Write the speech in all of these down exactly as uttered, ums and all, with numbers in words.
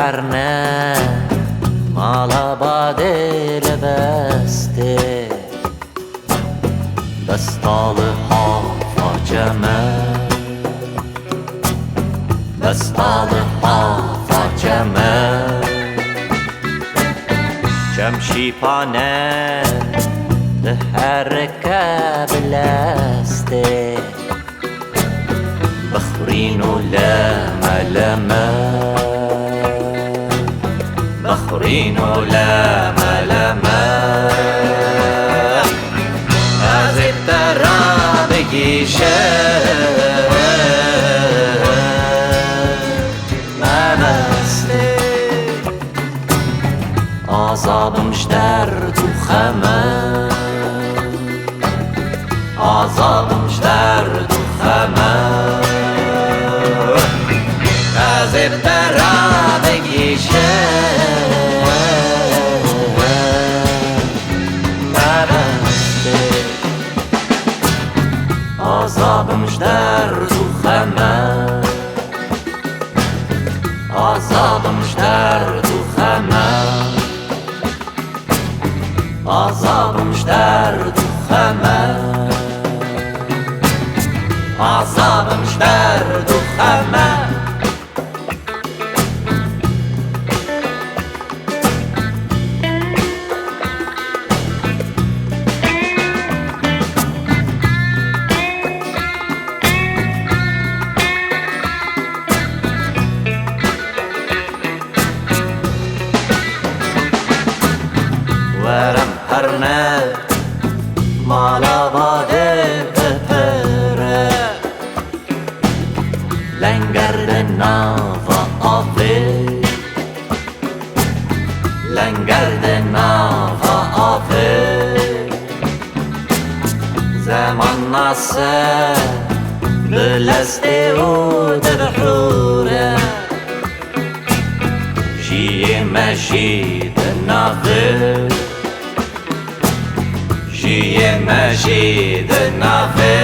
Herne mala badê li bestê, besta li hafa çeme, besta li hafa çeme. Çem şîpane diherike bi lestê. Bixwîn û leme leme, bixwîn û leme leme. Ez ê te re bigîşim mebestê. Azabim ji derd û xeme, azabim ji derd û xeme. Ez ê bi te re bigîşim mebestê. Azabim ji derd û xeme, azabim ji derd û xeme. Azabim ji derd û xeme, azabim ji derd û xeme. Werem herne mala badê bipire. Lenger di nava avê, lenger di nava avê. Zeman nase bi lestê û dibihûre. Jiyê me jî di navê, jiyê me jî di navê.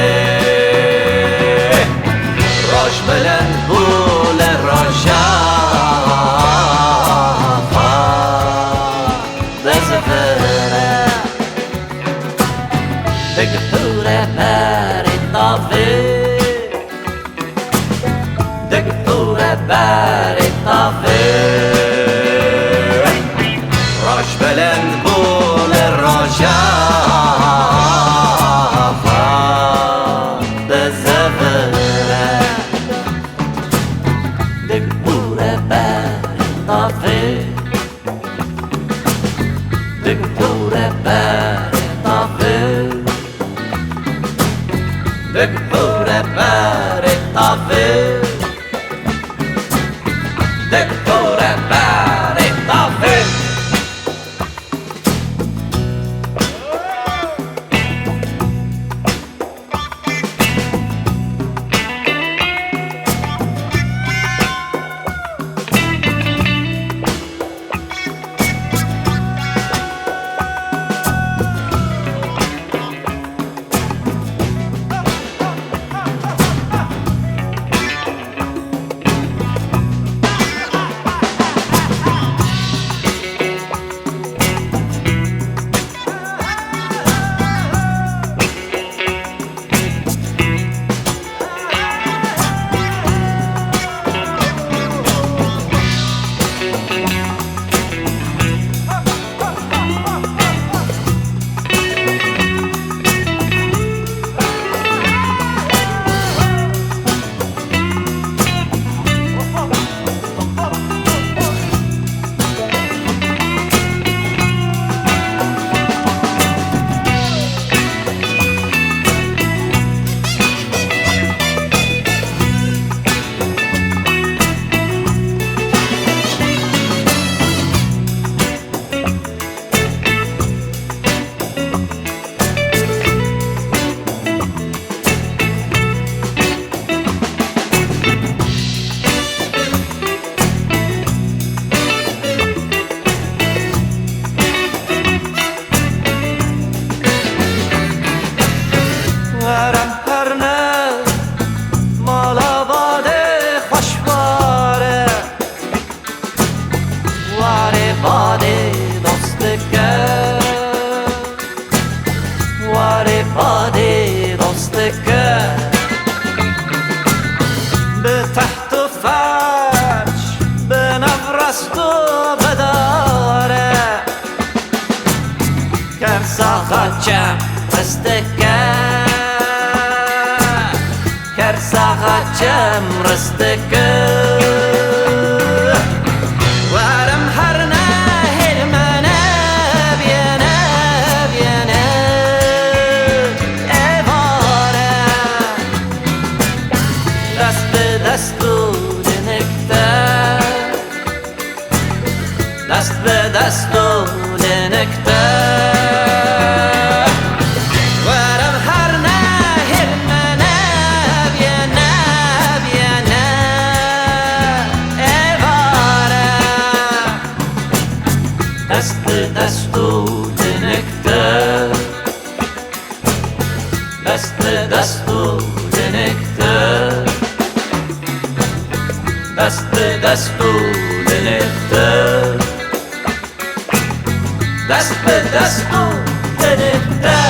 Roj bilind bû li roja xwe dizivire. Digihûre berê tavê. Digihûre berê tavê. Roj bilind bû li roja xwe dizivire. Digihûre berê tavê. Digihûre berê tavê. Digihûre berê tavê. Digihûre berê tavê. Faç bi nav rast û bi dar e. Kersa xaçem rast dike. Kersa xaçem rast dike. Werim her nehêl me nebiyene, biyene êvar e. Dest bi dest û dinik te. Dest bi dest û dinik te. Werim her nehêl me nebiyene, biyene êvar e. Dest bi dest û dinik te. Dest bi dest û dinik te. Dest bi dest û dinik te. Dest bi dest û dinik te.